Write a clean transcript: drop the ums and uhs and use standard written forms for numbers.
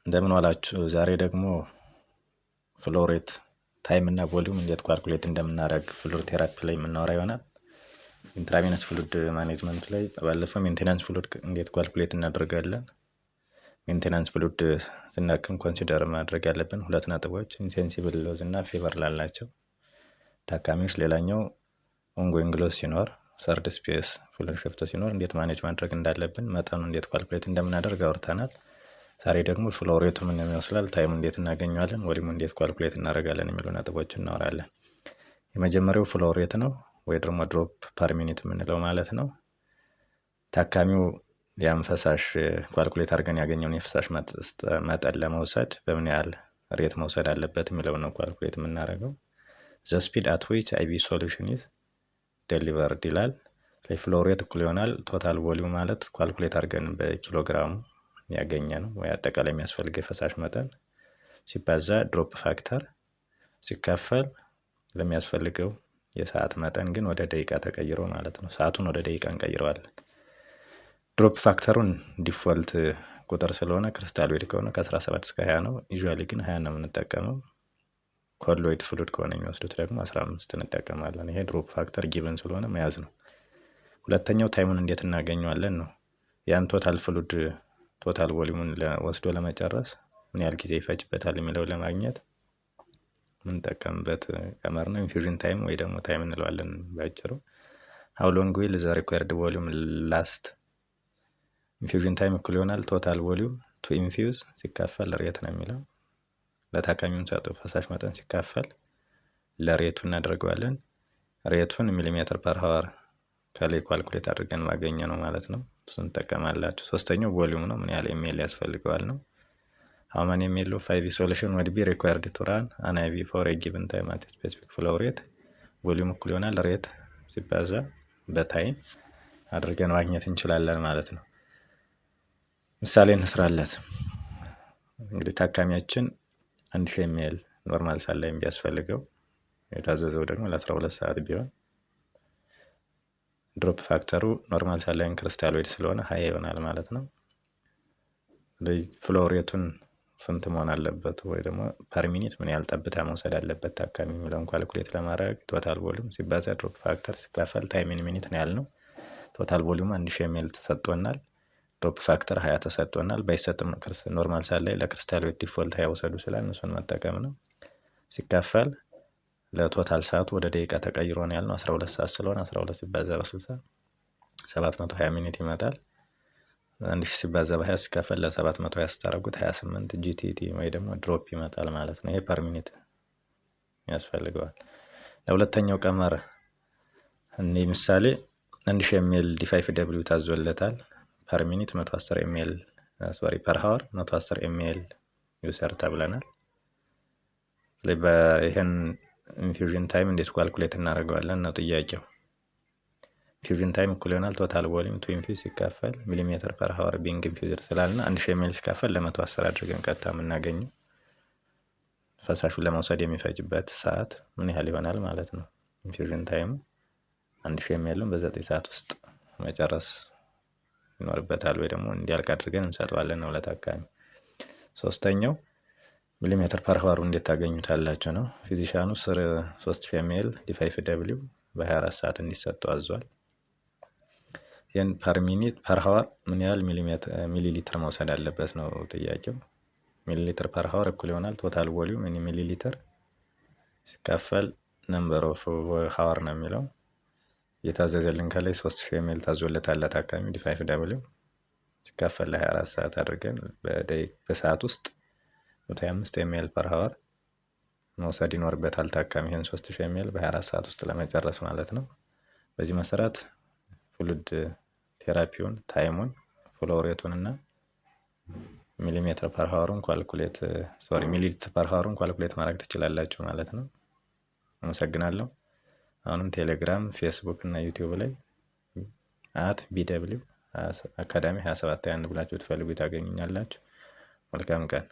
እንደምን ዋላችሁ። ዛሬ ደግሞ flow rate፣ time እና volume እንዴት calculate እንደምናደርግ fluid therapy ላይ የምናወራ ይሆናል። Intravenous fluid management ላይ ባለፈው maintenance fluid እንዴት calculate እናደርጋለን። Maintenance fluid ስናክም consider ማድረግ ያለብን ሁለት ነጥቦች insensible loss እና fever ላላቸው ታካሚዎች፣ ሌላኛው ongoing loss ሲኖር፣ third space fluid shift ሲኖር እንዴት manage ማድረግ እንዳለብን፣ መጠኑ እንዴት calculate እንደምናደርግ አውርተናል። ዛሬ ደግሞ flow rate ኡ ምን ይመስላል፣ time ኡ እንዴት እናገኘዋለን፣ volume ኡ እንዴት calculate እናደርጋለን የሚሉ ነጥቦች እናወራለን። የመጀመሪያው flow rate ነው ወይ ደግሞ drop per minute የምንለው ማለት ነው። ታካሚው ያን ፈሳሽ calculate አድርገን ያገኘውን የፈሳሽ መጠን ለመውሰድ በምን ያህል rate መውሰድ አለበት የሚለው ነው calculate የምናደርገው። The speed at which IV solution is delivered ይላል። Flow rate እኩል ይሆናል total volume ማለት calculate አድርገን በኪሎግራሙ ያገኘነው ወይ አጠቃላይ የሚያስፈልገው የፈሳሽ መጠን ሲባዛ drop factor ሲካፈል ለሚያስፈልገው የሰዓት መጠን፣ ግን ወደ ደቂቃ ተቀይሮ ማለት ነው። ሰዓቱን ወደ ደቂቃ እንቀይረዋለን። Drop factor ኡን default ቁጥር ስለሆነ crystalloid ከሆነ ከ17 እስከ 20 ነው። Usually ግን 20 ነው የምንጠቀመው። Colloid fluid ከሆነ የሚወስዱት ደግሞ 15 እንጠቀማለን። ይሄ drop factor given ስለሆነ መያዝ ነው። ሁለተኛው time ኡን እንዴት እናገኘዋለን ነው። ያን total fluid፣ total volume ኡን ወስዶ ለመጨረስ ምን ያህል ጊዜ ይፈጅበታል የሚለው ለማግኘት የምንጠቀምበት ቀመር ነው። Infusion time ወይ ደግሞ time እንለዋለን ባጭሩ። How long will the required volume last? Infusion time እኩል ይሆናል total volume to infuse ሲካፈል rate ነው የሚለው። ለታካሚው የምንሰጠው ፈሳሽ መጠን ሲካፈል ለ rate ኡ እናደርገዋለን። Rate ኡን millimeter per hour ከላይ calculate አድርገን ማግኘት ነው ማለት ነው። እሱን ትጠቀማላችሁ። ሶስተኛው volume ነው። ምን ያህል ml ያስፈልገዋል ነው። How many ml of IV solution would be required to run an IV for a given time at specific flow rate? Volume እኩል ይሆናል rate ሲባዛ በ time አድርገን ማግኘት እንችላለን ማለት ነው። ምሳሌ እንስራለት። እንግዲህ ታካሚያችን 1000 ml normal saline ቢያስፈልገው፣ የታዘዘው ደግሞ ለ12 ሰዓት ቢሆን፣ drop factor ኡ normal saline crystalloid ስለሆነ 20 ይሆናል ማለት ነው። Flow rate ኡን ስንት መሆን አለበት ወይ ደግሞ per minute ምን ያህል ጠብታ መውሰድ አለበት ታካሚ የሚለውን calculate ለማድረግ total volume ሲባዛ drop factor ሲካፈል time in minute ነው ያልነው። Total volume 1000 ml ተሰጥቶናል። Drop factor 20 ተሰጥቶናል። ባይሰጥም normal saline ለ crystalloid default 20 ውሰዱ ስላል እሱን መጠቀም ነው። ሲካፈል ለ total ሰዓቱ ወደ ደቂቃ ተቀይሮ ነው ያልነው፣ 12 ሰዓት ስለሆነ 12 ሲባዛ በ60 720 minute ይመጣል። 1000 ሲባዛ በ20 ሲካፈል ለ720 ስታደርጉት 28 GTT ወይ ደግሞ drop ይመጣል ማለት ነው። ይሄ per minute ያስፈልገዋል። ለሁለተኛው ቀመር እኔ ምሳሌ 1000 ml D5W ታዞለታል። Per minute 110 ml፣ sorry፣ per hour 110 ml ይውሰድ ተብለናል። ይህን infusion time እንዴት calculate እናደርገዋለን ነው ጥያቄው። Infusion time እኩል ይሆናል total volume to infuse ሲካፈል millimeter per hour being infused ስላልና 1000 ml ሲካፈል ለ110 አድርገን ቀጥታ የምናገኘው ፈሳሹን ለመውሰድ የሚፈጅበት ሰዓት ምን ያህል ይሆናል ማለት ነው። Infusion time ኡ 1000 ml ን በ9 ሰዓት ውስጥ መጨረስ ይኖርበታል ወይ ደግሞ እንዲያልቅ አድርገን እንሰጠዋለን ነው ለታካሚ። ሶስተኛው millimeter per hour ኡ እንዴት ታገኙታላችሁ ነው። Physician ኑ 3000 ml D5W በ24 ሰዓት እንዲሰጠው አዟል። Then per minute፣ per hour ምን ያህል ሚሊ ሊትር መውሰድ አለበት ነው ጥያቄው። Milliliter per hour እኩል ይሆናል total volume milliliter ሲካፈል number of hour ነው የሚለው። የታዘዘልን ከላይ 3000 ml ታዞለታል ለታካሚው D5W ሲካፈል ለ24 ሰዓት አድርገን በሰዓት ውስጥ 125 ml per hour መውሰድ ይኖርበታል ታካሚ ይህን 3000 ml በ24 ሰዓት ውስጥ ለመጨረስ ማለት ነው። በዚህ መሰረት fluid therapy ውን፣ time ኡን፣ flow rate ኡን እና millimeter per hour ኡን calculate፣ sorry፣ milliliter per hour ኡን calculate ማድረግ ትችላላችሁ ማለት ነው። አመሰግናለሁ። አሁንም ቴሌግራም፣ ፌስቡክ እና ዩቲዩብ ላይ @BW Academy 27 21 ብላችሁ ትፈልጉ ታገኙኛላችሁ። መልካም ቀን።